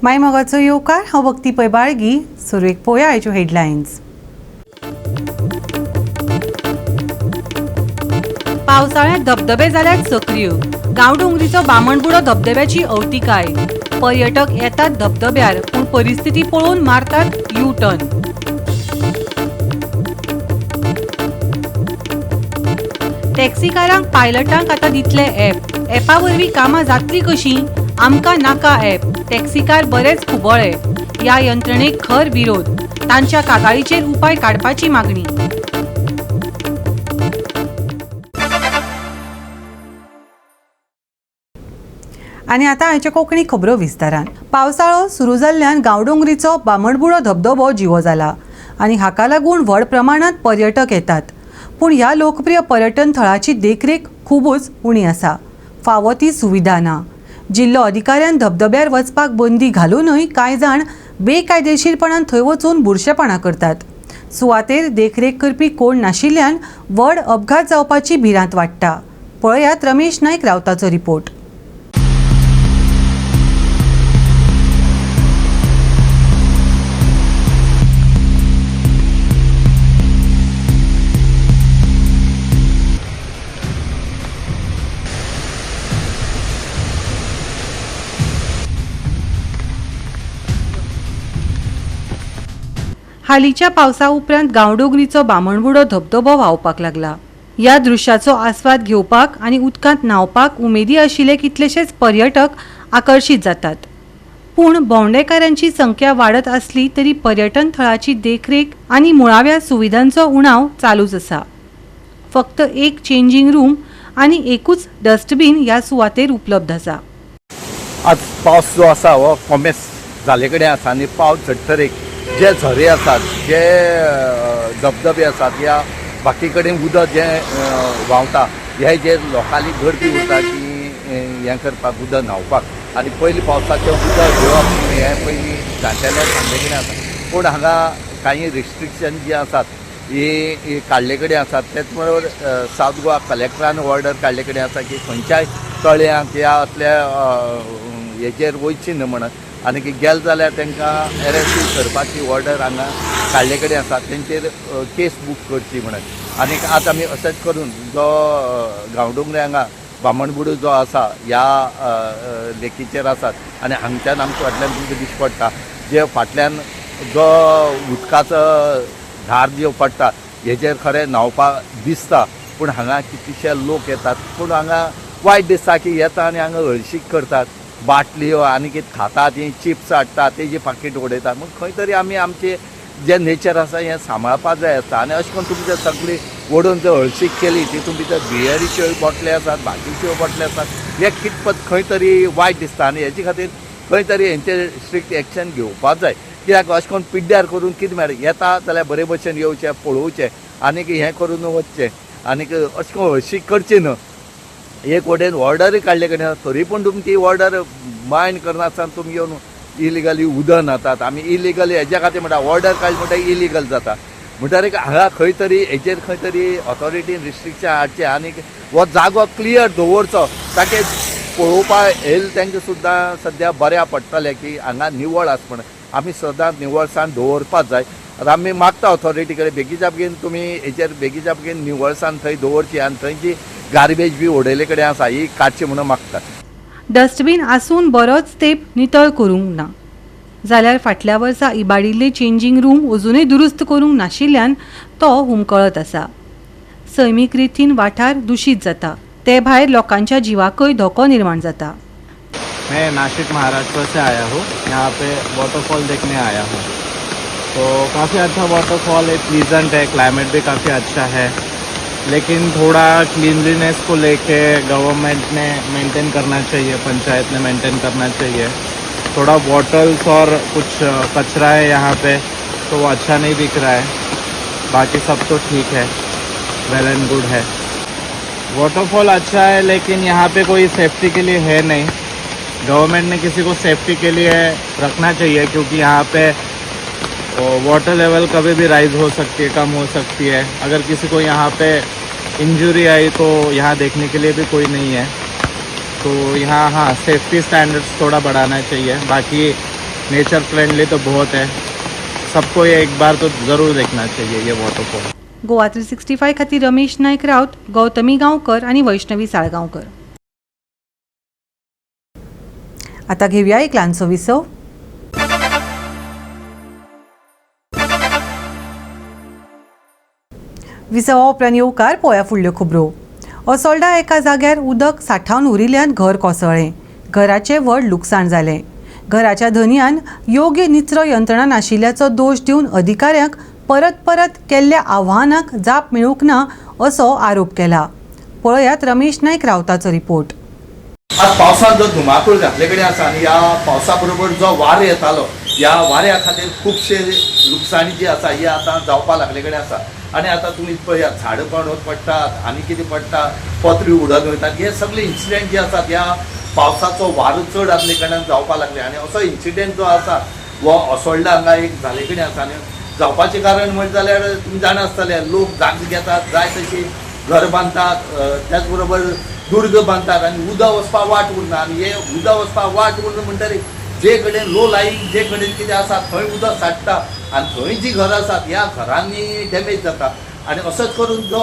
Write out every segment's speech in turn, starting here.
माय मोगाचो येवकार. हांव भक्ती पै बाळगी. सुरवेक पळोवया आयच्यो हेडलायन्स. पावसाळ्यांत धबधबे जाल्यात सक्रीय. गांवडोंगरीचो बामणबुडो धबधब्याची अवतिकाय. पर्यटक येतात धबधब्यार, पूण परिस्थिती पळोवन मारतात यू टर्न. टॅक्सीकारांक पायलटांक आतां दितले ॲप. ॲपा वरवीं कामां जातलीं कशीं? आमकां नाका ॲप. टॅक्सीकार बरेच खुबळ्ळे. ह्या यंत्रणेक खर विरोध. तांच्या कागाळीचेर उपाय काडपाची मागणी. आनी आतां आयच्यो कोंकणी खबरो विस्तारान. पावसाळो सुरू जाल्ल्यान गांवडोंगरीचो बामणबुडो धबधबो जिवो जाला आनी हाका लागून व्हड प्रमाणांत पर्यटक येतात. पूण ह्या लोकप्रिय पर्यटन थळाची देखरेख खुबूच उणी आसा. फावो ती सुविधा ना. जिल्लो अधिकाऱ्यान धबधब्यार वचपाक बंदी घालूनय कांय जाण बेकायदेशीरपणान थंय वचून बुरशेपणां करतात. सुवातेर देखरेख करपी कोण नाशिल्ल्यान व्हड अपघात जावपाची भिरांत वाडटा. पळयात रमेश नायक रावताचो रिपोर्ट. हालींच्या पावसा उपरांत गांवडोंगरीचो बामणबुडो धबधबो व्हांवपाक लागला. ह्या दृश्याचो आस्वाद घेवपाक आनी उदकांत न्हांवपाक उमेदी आशिल्ले कितलेशेच पर्यटक आकर्शीत जातात. पूण भोंवडेकारांची संख्या वाडत आसली तरी पर्यटन थळाची देखरेख आनी मुळाव्या सुविधांचो उणाव चालूच आसा. फक्त एक चेंजींग रूम आनी एकूच डस्टबीन ह्या सुवातेर उपलब्ध आसा. आज पावस जो आसा हो कोमेस जाल्ले कडेन आसा आनी पावस झडटरीक जे झरे आसात, जे धबधबे आसात या बाकी कडेन उदक जें व्हांवता हे जे लोकांली गर्दी उरता की हें करपाक उदक न्हांवपाक आनी पयलीं पावसाचें उदक घेवप हें पयलीं जाणटेल्या सांगले कडेन आसा. पूण हांगा कांय रिस्ट्रिक्शन जी आसात ही काडले कडेन आसात. तेच बरोबर सावथ गोवा कलेक्टरान ऑर्डर काडले कडेन आसा की खंयच्याय तळयांक या असल्या हेजेर वयची न्हय म्हणून, आनी गेले जाल्यार तांकां एरेस्ट करपाची ऑर्डर हांगा काडले कडेन आसा. तेंचेर केस बूक करची म्हणून. आनी आतां आमी अशेंच करून जो गांवडोंगरी हांगा बामणबुडो जो आसा ह्या लेकीचेर आसात आनी हांगच्यान आमच्या फाटल्यान तुमकां दिश्टी पडटा जे फाटल्यान जो उदकाचो धार जो पडटा हेजेर खरें न्हांवपाक दिसता. पूण हांगा कितलेशे लोक येतात, पूण हांगा वायट दिसता की येता आनी हांगा हळशीक करतात, बाटल्यो आनी कितें खातात, ही चिप्स हाडटात, तेजी पाकीट उडयतात. म्हूण खंय तरी आमी आमचे जे नेचर आसा हें सांबाळपाक जाय आसता. आनी अशें करून तुमी जर सगळी ओडून जर हळशीक केली तितून भितर बियरीच्यो बाटल्यो आसात, बाकीच्यो बाटल्यो आसात, हें कितपत खंय तरी वायट दिसता. आनी हेजे खातीर खंय तरी हेंचेर स्ट्रिक्ट एक्शन घेवपाक जाय. कित्याक अशें करून पिड्ड्यार करून कितें मेळटा? येता जाल्यार बरे भशेन येवचें, पळोवचें आनी हें करून वचचें आनी अशें करून हळशीक करची न्हू. एक वटेन ऑर्डरूय काडले कडेन तरी पूण तुमी ती ऑर्डर मायंड करनासतना तुमी येवन इलिगली उदक न्हातात. आमी इलिगली हेज्या खातीर म्हणटा ऑर्डर काडली म्हणटा इलिगल जाता. म्हणटरीर हांगा खंय तरी हेजेर खंय तरी ऑथॉरिटीन रिस्ट्रिक्शन हाडचें आनी हो जागो क्लियर दवरचो ताके पळोवपाक येयल तांकां सुद्दां सद्या बऱ्या पडटलें की हांगा निवळ आसा म्हण. आमी सदांच निवळसाण दवरपाक जाय. आतां आमी मागता ऑथॉरिटी कडेन बेगीच्या बेगीन तुमी हेजेर बेगीच्या बेगीन निवळसाण थंय दवरची आनी थंयची गार्बेज बी उडयले कडेन आसा ही काडची म्हणून मागता. डस्टबीन आसून बरोच तेंप नितळ करूंक ना जाल्यार फाटल्या वर्सा इबाडिल्ले चेंजींग रूम अजुनूय दुरुस्त करूंक नाशिल्ल्यान तो हुमकळत आसा. सैमीक रितीन वाठार दुशीत जाता, ते भायर लोकांच्या जिवाकय धोको निर्माण जाता. मैं नासिक महाराष्ट्र से आया हूँ. यहाँ पे वाटरफॉल देखने आया हूँ. तो काफ़ी अच्छा वाटरफॉल है, प्लीजेंट है, क्लाइमेट भी काफ़ी अच्छा है. लेकिन थोड़ा क्लीनलीनेस को लेके गवर्नमेंट ने मेंटेन करना चाहिए, पंचायत ने मेंटेन करना चाहिए. थोड़ा बॉटल्स और कुछ कचरा है यहाँ पे, तो वो अच्छा नहीं दिख रहा है. बाकी सब तो ठीक है, वेल एंड गुड है. वाटरफॉल अच्छा है, लेकिन यहाँ पे कोई सेफ्टी के लिए है नहीं. गवर्नमेंट ने किसी को सेफ्टी के लिए रखना चाहिए, क्योंकि यहाँ पे वाटर लेवल कभी भी राइज हो सकती है, कम हो सकती है. अगर किसी को यहाँ पे इंजुरी आई तो यहाँ देखने के लिए भी कोई नहीं है. तो यहाँ हाँ, सेफ्टी स्टैंडर्ड्स थोड़ा बढ़ाना चाहिए. बाकी नेचर फ्रेंडली तो बहुत है। सबको ये एक बार तो ज़रूर देखना चाहिए ये वाटरफॉल। गोवा 365 खातीर रमेश नायक राउत, गौतमी गांवकर आनी वैष्णवी साळगांवकर। आता घेऊया एक ल्हानसो विसव। विसवा उपरांत येवकार। पळोवया फुडल्यो खबरो। असोल्डा एका जाग्यार उदक सांठावन उरिल्ल्यान घर कोसळ्ळें। घराचें व्हड लुकसाण जालें। घराच्या धनयान योग्य निचरो यंत्रणा नाशिल्ल्याचो दोश दिवन अधिकाऱ्यांक परत परत केल्ल्या आव्हानाक जाप मेळूंक ना असो आरोप केला। पळयात रमेश नायक रावताचो रिपोर्ट। आज पावसान जो धुमाकूळ घातले कडेन आसा आनी ह्या पावसा बरोबर जो वारो येतालो, ह्या वाऱ्या खातीर खुबशे लुकसाणी जी आसा ही आतां जावपा लागले कडेन आसा। आनी आतां तुमी पळयात, झाडां पडून पडटात आनी कितें पडटा, पत्रे उडून वयतात। हे सगळे इन्सिडेंट जे आसात ह्या पावसाचो वारो चड आसले कारणान जावपा लागले। आनी असो इन्सिडेंट जो आसा हो असोल्डा हांगा एक जाले कडेन आसा। आनी जावपाचें कारण म्हणलें जाल्यार तुमी जाणा आसतले, लोक जागे घेतात, जाय तशी घर बांदतात, त्याच बरोबर दुर्ग बांदतात आनी उदक वचपाक वाट उरना। आनी हे उदक वचपाक वाट उरना म्हणटरीर जे कडेन लो लायींग जे कडेन कितें आसा थंय उदक साठटा आनी थंय जीं घरां आसात ह्या घरांनी डॅमेज जाता। आनी असोच करून जो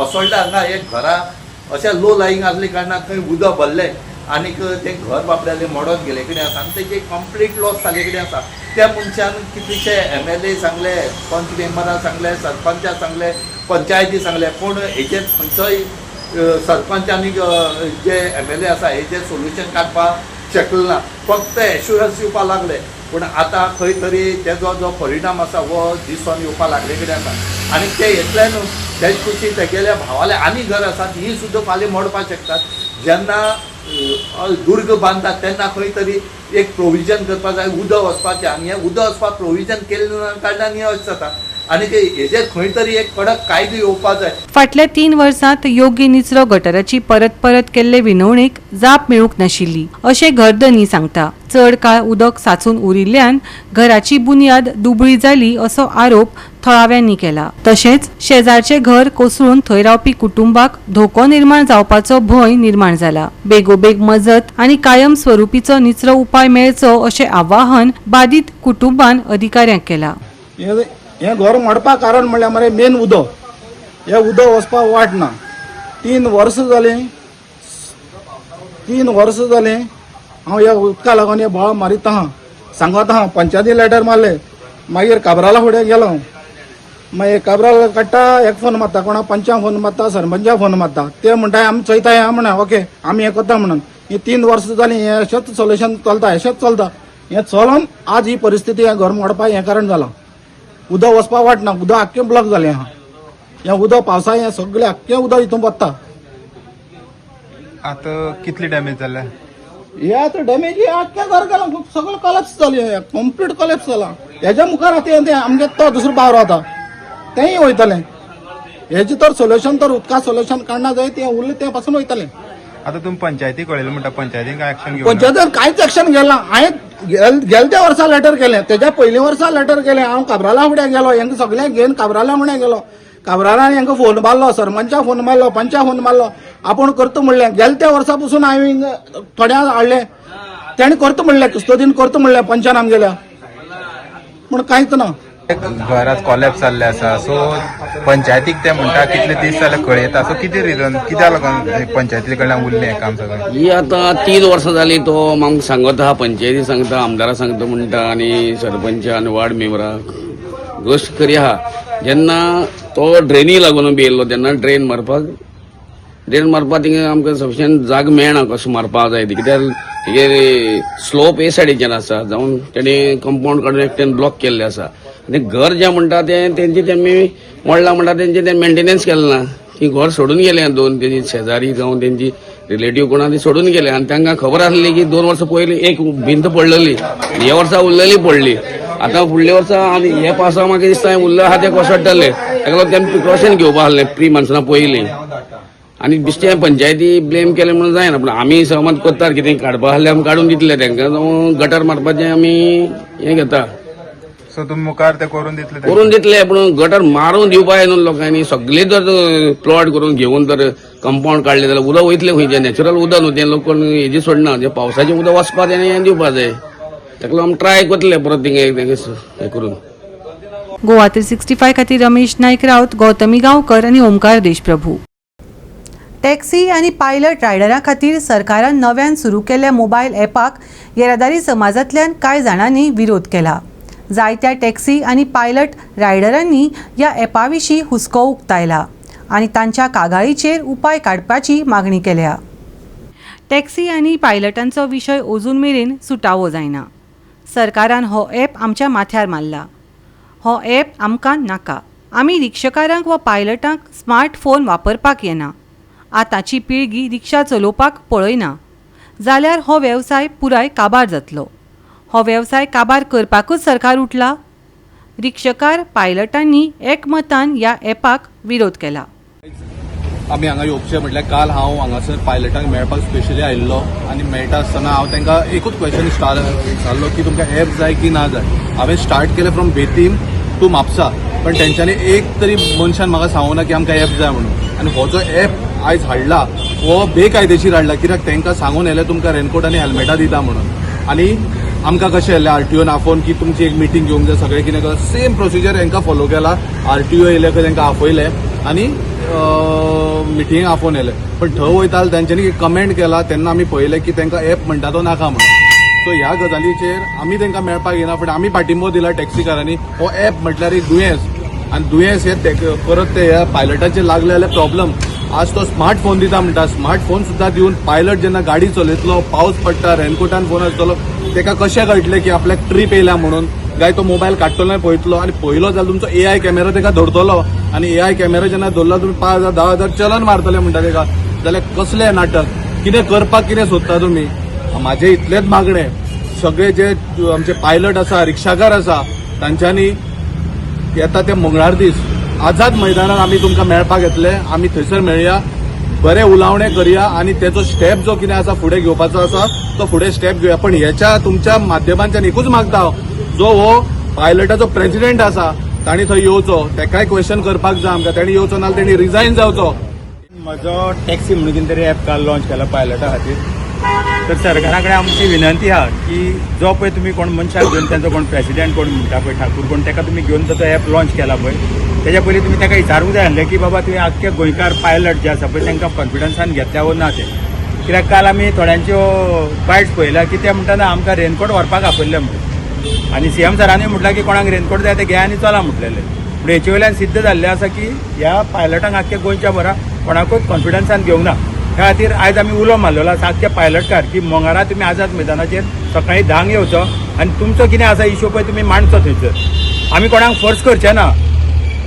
असोल्डा हांगा एक घरां अशें लो लायींग आसले कारणान थंय उदक भरलें आनीक तें घर बाबड्यालें मोडोन गेले कडेन आसा आनी तेजें कंप्लीट लॉस जाले कडेन आसा। त्या मनशान कितलेशे एमएलए सांगले, पंच मेंबरां सांगले, सरपंचा सांगले, पंचायती सांगले, पूण हेजेर खंयचोय सरपंच आनी जे एमएलए आसा हेजेर सोल्युशन काडपाक शकले ना। फक्त एश्युरन्स दिवपाक लागले, पूण आतां खंय तरी तेजो जो परिणाम आसा हो दिसोन येवपाक लागले कडेन आसा। आनी ते येतले न्हू, तेज कुशी तेगेल्या भावाले आनी घर आसात ही सुद्दां फाल्यां मोडपाक शकतात। जेन्ना दुर्ग बांदतात तेन्ना खंय तरी एक प्रोविजन करपाक जाय उदक वचपाचें, आनी हें उदक वचपाक प्रोविजन केल्ले कारणान हें अशें जाता। आनी ते हेजेर खंय तरी एक कडक कायदो येवपाक जाय। फाटल्या 3 वर्सांत योग्य निचरो गटराची परत परत केल्ले विनवणेक जाप मेळूंक नाशिल्ली अशें घरधनी सांगता। चड काळ उदक साचून उरिल्ल्यान घराची बुन्याद दुबळी जाली असो आरोप थळाव्यांनी केला। तशेंच शेजारचें घर कोसळून थंय रावपी कुटुंबाक धोको निर्माण जावपाचो भंय निर्माण जाला। बेगोबेग मजत आनी कायम स्वरुपीचो निचरो उपाय मेळचो अशें आवाहन बादीत कुटुंबान अधिकाऱ्यांक केला। हें घर मोडपाक कारण म्हणल्यार मरे मेन उदक, हें उदक वचपाक वाट ना। 3 वर्सां जालीं, 3 वर्सां जालीं हांव ह्या उदका लागून हे बोवाळ मारीत आहा, सांगत आहा। पंचायती लेटर मारले, मागीर काब्राला फुडें गेलो, मागीर काब्राल काडटा, एक फोन मारता, कोणा पंचाक फोन मारता, सरपंचाक फोन मारता, ते म्हणटा आमी चोयता हें म्हणा, ओके आमी हें करता म्हणून। ही 3 वर्सां जालीं हें अशेंच सोल्युशन चलता, अशेंच चलता, हें चलोन आज ही परिस्थिती हें घर मोडपाक हें कारण जालां। उदक वचपाक वाट ना, उदक आख्खें ब्लॉक जालें आहा। हें उदक पावसा हें सगळें आख्खें उदक हितून पडटा। आतां कितली डॅमेज जाल्या? हे आतां डॅमेज हे आख्खें घर गेलां, सगळें कॉलेप्स जालें, कंप्लीट कॉलेप्स जालां। हेज्या मुखार आतां तें आमगे तो दुसरो भाव रावता, तेंय वयतलें। हेजें तर सोल्युशन तर उदका सोल्युशन काडना जाय, तें उरलें तें पासून वयतलें। आतां तुमी पंचायती कळयलें म्हणटा, पंचायतीन काय एक्शन घेवना? पंचायतीन कांयच एक्शन घेतला। हांवें गेले त्या वर्सा लेटर केलें, तेज्या पयलीं वर्सा लेटर केलें। हांव काब्राला फुडें गेलो, हेंका सगळ्यांक घेवन काब्राला फुडें गेलो। काब्रालान हेंका फोन मारलो, सरपंचाक फोन मारलो, पंचाक फोन मारलो, आपूण करता म्हणलें। गेले त्या वर्सा पसून हांवें थोड्यांक हाडलें, तेणें करता म्हणलें, कुस्तोदीन करता म्हणलें पंचान आमगेल्या, पूण कांयच ना। घरात कॉलॅप्स जाल्लें आसा, सो पंचायतीक ते म्हणटा कितले दीस जाले कळयता, सो कितें रिजन कित्याक लागून पंचायती कडल्यान उरलें हें काम सगळें? ही आतां 3 वर्सां जालीं तो आमकां सांगत आहा, पंचायती सांगता, आमदारा सांगता म्हणटा आनी सरपंच आनी वार्ड मेंबराक। गोश्ट खरी आहा, जेन्ना तो ड्रेनी लागून बी येयल्लो तेन्ना ड्रेन मारपाक थिंगा आमकां सफिशियंट जाग मेळना कसो मारपाक जाय ती, कित्याक तेगेर स्लोप हे सायडीच्यान आसा, जावन तेणी कंपावंड काडून एकट्यान ब्लॉक केल्लें आसा। आनी घर जें म्हणटा तें तेंचे तेमी मोडलां म्हणटा, तेंचे तें मेंटेनन्स केलें ना, ती घर सोडून गेले दोन तेजी शेजारी जावं तेंची रिलेटीव कोणा ती सोडून गेले। आनी तांकां खबर आसली की 2 वर्सां पयलीं एक भिंत पडलेली, हे वर्सा उरलेली पडली, आतां फुडल्या वर्सा आनी हे पावसा म्हाका दिसता उरलें आहा तें कोसळटलें। ताका लागून तेमी प्रिकॉशन घेवपा आसलें प्री मानसना पयलीं। आनी बिश्टें पंचायती ब्लेम केलें म्हणून जायना, पूण आमी सहमत करतात कितें काडपा आसलें आमी काडून दितले तांकां, जावं गटर मारपाचें आमी हें घेता। सो तुमी मुखार ते करून दितले तांकां? करून दितले, पूण गटर मारून दिवपा जाय न्हू लोकांनी। सगळे जर प्लॉट करून घेवन जर कंपावंड काडलें जाल्यार उदक वयतलें खंय, तें नॅचरल उदक न्हू तें, लोक कोण हेजी सोडना, जें पावसाचें उदक वचपा तेणें हें दिवपा जाय। ताका लागून आमी ट्राय करतले परत थिंगा हें करून. गोवा 365 खातीर रमेश नायक राऊत, गौतमी गांवकर आनी ओमकार देशप्रभू. टॅक्सी आनी पायलट रायडरां खातीर सरकारान नव्यान सुरू केल्ल्या मोबायल ॲपाक येरादारी समाजांतल्यान कांय जाणांनी विरोध केला. जायत्या टॅक्सी आनी पायलट रायडरांनी ह्या ॲपा विशीं हुस्को उक्तायला आनी तांच्या कागाळीचेर उपाय काडपाची मागणी केल्या. टॅक्सी आनी पायलटांचो विशय अजून मेरेन सुटावो जायना. सरकारान हो ॲप आमच्या माथ्यार मारला. हो ॲप आमकां नाका. आमी रिक्षकारांक वा पायलटांक स्मार्ट फोन वापरपाक येना. आतांची पिळगी रिक्षा चलोवपाक पळयना जाल्यार हो वेवसाय पुराय काबार जातलो. हो वेवसाय काबार करपाकूच सरकार उठला. रिक्षकार, पायलटांनी एकमतान ह्या ॲपाक विरोध केला. आमी हांगा येवचे म्हटल्यार काल हांव हांगासर पायलटांक मेळपाक स्पेशली आयिल्लो आनी मेळटा आसतना हांव तांकां एकूच क्वेश्चन विचारलो की तुमकां एप जाय की ना जाय. हांवें स्टार्ट केलें फ्रॉम बेतीम टू म्हापसा, पण तेंच्यांनी एक तरी मनशान म्हाका सांगूं ना की आमकां एप जाय म्हणून. आनी हो जो एप आयज हाडला हो बेकायदेशीर हाडला, कित्याक तांकां सांगून येयलें तुमकां रेनकोट आनी हेल्मेटां दिता म्हणून. आनी आमकां कशें येयलें आरटीओन आफोवन की तुमची एक मिटींग घेवंक जाय, सगळें कितें कर, सेम प्रोसिजर हेंकां फॉलो केला. आरटीओ येयले खंय, तांकां आपयले आनी मिटिंगेक आफोवन येयले. पण थंय वयता तेंच्यांनी कमेंट केला तेन्ना आमी पळयलें की तांकां एप म्हणटा तो नाका म्हणून. सो ह्या गजालीचेर आमी तांकां मेळपाक येना फुडें आमी पाठिंबो दिला टॅक्सीकारांनी. हो एप म्हटल्यार एक दुयेंस आनी दुयेंस हे परत ते ह्या पायलटाचेर लागले जाल्यार प्रॉब्लम. आज तो स्मार्ट फोन दिता म्हणटा, स्मार्ट फोन सुद्दां दिवन पायलट जेन्ना गाडी चलयतलो, पावस पडटा, रेनकोटान फोन आसतलो, ताका कशें कळटलें की आपल्याक ट्रीप येयल्या म्हणून? काय तो मोबायल काडटलो आनी पळयतलो? आनी पळयलो जाल्यार तुमचो एआय कॅमेरा ताका धरतलो आनी एआय कॅमेरा जेन्ना धरलो, तुमी 5,000 10,000 चलन मारतले म्हणटा ताका. जाल्यार कसलें नाटक? कितें करपाक कितें सोदता तुमी? म्हाजें इतलेंच मागणें, सगळे जे आमचे पायलट आसा, रिक्षाकार आसा, तांच्यांनी येता ते मंगळार दीस आझाद मैदानार आमी तुमकां मेळपाक येतले. आमी थंयसर मेळया, बरें उलावणें करया आनी तेचो स्टेप जो कितें आसा फुडें घेवपाचो आसा तो फुडें स्टेप घेवया. पण हेच्या तुमच्या माध्यमांच्यान एकूच मागता हांव, जो हो पायलटाचो प्रेजिडेंट आसा तांणी थंय येवचो, तेकाय क्वेश्चन करपाक जाय आमकां. तांणी येवचो ना तेणी रिजायन जावचो. म्हजो टॅक्सी म्हणून कितें तरी ॲप काल लॉन्च केला पायलटा खातीर. तर सरकारा कडेन आमची विनंती आहा की जो पळय तुमी कोण मनशाक घेवन, तेंचो कोण प्रेसिडेंट कोण म्हणटा पळय, ठाकूर कोण, तेका तुमी घेवन तो ॲप लॉन्च केला पळय, तेज्या पयलीं तुमी तेका विचारूंक जाय आसलें की बाबा तुवें आख्खे गोंयकार पायलट जे आसा पळय तांकां कॉन्फिडन्सान घेतल्या वो ना ते. कित्याक काल आमी थोड्यांच्यो बायट्स पळयल्या की ते म्हणटा ना, आमकां रेनकोट व्हरपाक आपयल्ले म्हणून आनी सीएम सरांनी म्हटलां की कोणाक रेनकोट जाय ते घे आनी चला म्हटलेलें. पूण हेचे वयल्यान सिद्ध जाल्लें आसा की ह्या पायलटांक आख्खे गोंयच्या भरा कोणाकूच कॉन्फिडन्सान घेवंक ना. त्या खातीर आयज आमी उलो मारलेलो आसा आख्खे पायलटकार की मंगळारा तुमी आझाद मैदानाचेर सकाळीं 10क येवचो आनी तुमचो कितें आसा इशू पळय तुमी मांडचो थंयसर. आमी कोणाक फोर्स करचे ना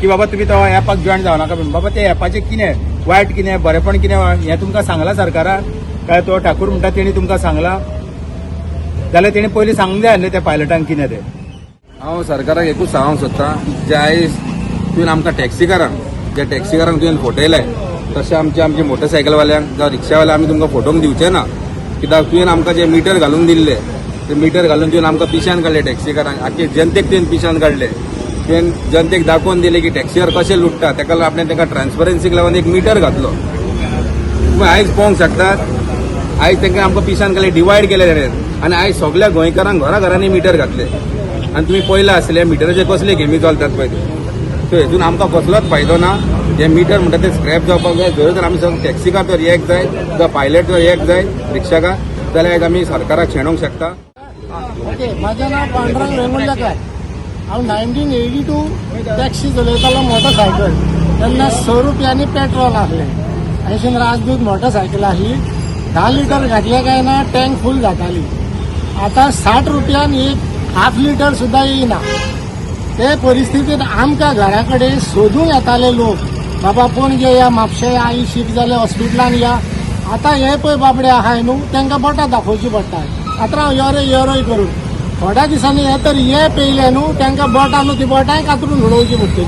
की बाबा तुमी तो ॲपाक जॉयन जावं नाका म्हणून. बाबा ते ॲपाचें कितें वायट, कितें बरेंपण कितें हें तुमकां सांगलां सरकारान, काय तो ठाकूर म्हणटा तेणी तुमकां सांगलां जाल्यार तेणी पयलीं सांगूंक जाय आसलें त्या पायलटांक कितें तें. हांव सरकाराक एकूच सांगूंक सोदतां, जे आयज तुवें आमकां टॅक्सीकारांक, जे टॅक्सीकारांक तुवें फटयले, तशें आमचे आमचे मोटरसायकलवाल्यांक जावं रिक्षावाल्यांक आमी तुमकां फटोवंक दिवचे ना. कित्याक तुवें आमकां जे मिटर घालून दिल्ले, ते मिटर घालून तुवें आमकां पिशान काडले टॅक्सीकारांक, आख्खे जनतेक तुवें पिशान काडले. तुवें जनतेक दाखोवन दिलें की टॅक्सीकार कशें लुट्टा. ताका लागून आपणें ताका ट्रान्सपरन्सीक लागून एक मिटर घातलो. तुमी आयज पळोवंक शकतात, आयज तांकां आमकां पिशान काडले, डिवायड केले ताणें आनी आयज सगल्या गोंयकारांक घरा घरांनी मिटर घातले. आनी तुमी पळयलां आसतलें मिटराचे कसले गेमी चलतात पळय ते. सो हेतून आमकां कसलोच फायदो ना. जे मिटर म्हणटा ते स्क्रॅप जावपाक जाय. जर तर आमी सगळे टॅक्सीकार जर एक जाय, जावं पायलट जर एक जाय, रिक्षाकार, जाल्यार आयज आमी सरकाराक शेणोवंक शकता. ओके, माझें नांव पांडुरंग वेंगुर्लेकर. हांव 1982 टॅक्सी चलयतालो मोटरसायकल. तेन्ना 6 रुपयांनी पेट्रोल आसलें. अशें राजदूत मोटरसायकल आसली. 10 लिटर घातले काय ना टँक फूल जाताली. आतां 60 रुपयान एक हाफ लिटर सुद्दां येयना. ते परिस्थितींत आमकां घरा कडेन सोदूंक येताले लोक, बाबा पणजे या, म्हापशे या, आई शीक जाले हॉस्पिटलान या. आतां हे पळय बाबडे आहाय न्हू, तांकां बोटां दाखोवची पडटा. आतां हांव यो रे यो रे करून थोड्या दिसांनी हे तर हे पेयले न्हू, तांकां बोटां न्हू ती बोटांय कातरून उडोवची पडटली.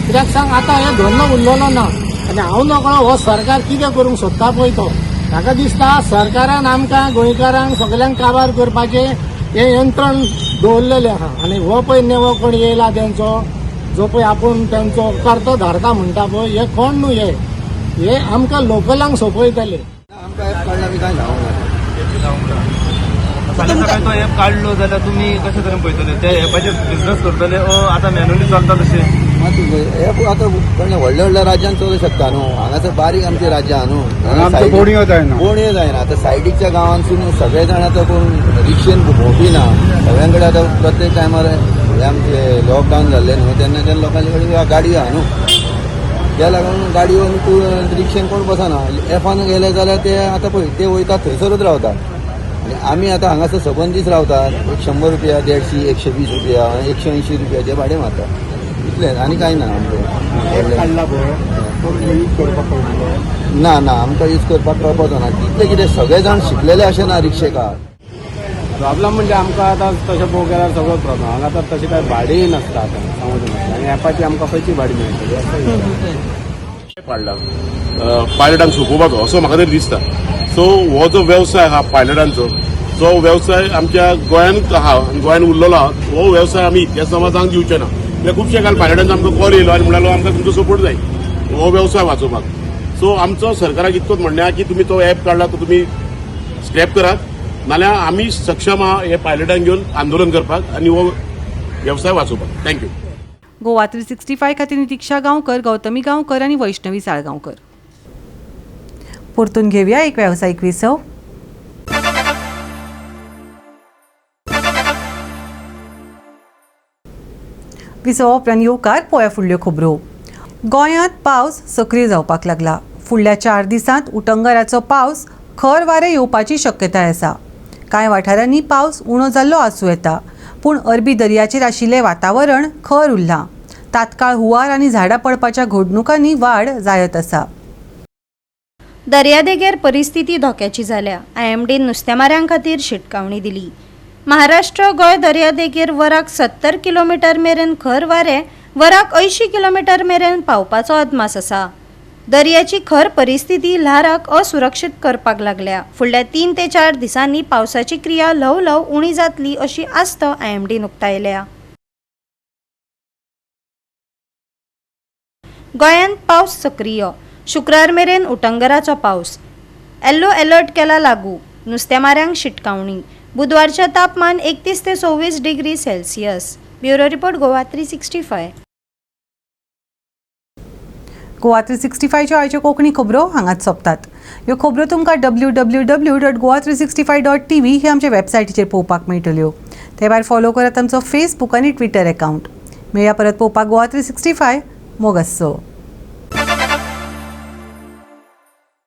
कित्याक सांग, आतां हे धंदो उरलेलो ना आनी हांव नकळो हो सरकार कितें करूंक सोदता पळय तो. म्हाका दिसता सरकारान आमकां गोंयकारांक सगल्यांक काबार करपाचें हें यंत्रण दवरलेलें आहा. आनी हो पळय नेवो कोण येयला तेंचो, जो पळय आपूण तेंचो कर्तो धारता म्हणटा पळय, हे कोण न्हू, हे हे आमकां लोकलांक सोंपयतले. आमकां ऍप काडला, आमी कांय सांगूंक ना. फाल्यां सकाळी तो एप काडलो जाल्यार तुमी कशे तरेन पळयतले ते एपाचेर बिझनस करतले ओ आतां मॅन्युअली चलता तशें? मात एप आतां व्हडल्या व्हडल्या राज्यांत चलूंक शकता न्हू, हांगासर बारीक आमचें राज्यां न्हू, बोणयो जायना, बोणयो जायना. आतां सायडीच्या गांवांतसून सगळे जाण आतां कोण रिक्षेन भोंवपी ना, सगळ्यां कडेन आतां प्रत्येक टायमार हे आमचे लॉकडावन जाल्लें न्हू तेन्नाच्यान लोकांचे कडेन गाडयो आहा न्हू, त्या लागून गाडयो आनी रिक्षेन कोण बसना. एपान गेले जाल्यार ते आतां पळय ते वयता थंयसरूच रावता आनी आमी आतां हांगासर सबंद दीस रावतात. 100 रुपया, 150, 120 रुपया, 180 रुपयाचे भाडें मारता, इतलें आनी कांय ना आमचें. ना ना, आमकां यूज करपाक कळपाचो ना तितलें, कितें सगळे जाण शिकलेले अशें ना रिक्षेकार. प्रॉब्लम म्हणजे आमकां आतां तशें पळोवंक गेल्यार सगळो प्रॉब्लम हांगा. आतां तशें कांय भाडेंय नासता आतां सांगू तुमकां, आनी एपाची आमकां खंयची भाडी मेळटली असो पाडला पायलटांक सोंपोवपाचो असो म्हाका तरी दिसता. सो हो जो वेवसाय आहा पायलटांचो, जो वेवसाय आमच्या गोंयांत आहा आनी गोंयांत उरलेलो आहा, हो वेवसाय आमी ह्या समाजाक दिवचे ना. कित्याक खुबशे काल पायलटांचो आमकां कॉल येयलो आनी म्हणालो आमकां तुमचो सपोर्ट जाय हो वेवसाय वाचोवपाक. सो आमचो सरकाराक इतकोच म्हणणें आहा की तुमी तो एप काडला तो तुमी स्क्रॅप करात, नाल्यार आमी सक्षम आहा हे पायलटांक घेवन आंदोलन करपाक आनी हो वेवसाय वाचोवपाक. Thank you. Goa 365 खातीर नितीक्षा गांवकर, गौतमी गांवकर आनी वैष्णवी साळगांवकर. परतून घेवया एक वेवसायीक विसव. विसवा उपरांत येवकार पळोवया फुडल्यो खबरो. गोंयांत पावस सक्रीय जावपाक लागला. फुडल्या 4 दिसांत उटंगाराचो पावस, खर वारें येवपाची शक्यताय आसा. कांय वाठारांनी पावस उणो जाल्लो आसूं येता, पूण अरबी दर्याचेर आशिल्लें वातावरण खर उरलां. तात्काळ हुंवार आनी झाडां पडपाच्या घडणुकांनी वाड जायत आसा. दर्यादेगेर परिस्थिती धोक्याची जाल्या. आयएमडीन नुस्तेमाऱ्यां खातीर शिटकावणी दिली. महाराष्ट्र गोंय दर्यादेगेर वराक 70 किलोमिटर मेरेन खर वारें वराक 80 किलोमिटर मेरेन पावपाचो अदमास आसा. दर्याची खर परिस्थिती ल्हाराक असुरक्षीत करपाक लागल्या. फुडल्या 3 ते 4 दिसांनी पावसाची क्रिया ल्हव ल्हव उणी जातली अशी आस्त आयएमडीन उक्तायल्या. गोंयांत पावस सक्रीय. शुक्रार मेरेन उटंगराचो पावस. येल्लो अलर्ट केला लागू. नुस्तेमाऱ्यांक शिटकावणी. बुधवारचें तापमान 31 ते 26 degree Celsius. Bureau report, Goa 365. Goa 365च्यो आयच्यो कोंकणी खबरो हांगाच सोंपतात. ह्यो खबरो तुमकां www.goa365.tv ही आमच्या वेबसायटीचेर पळोवपाक मेळटल्यो. ते भायर फॉलो करात आमचो फेसबूक आनी ट्विटर एकावंट. मेळया परत पळोवपाक गोवा 365. मोग आसचो.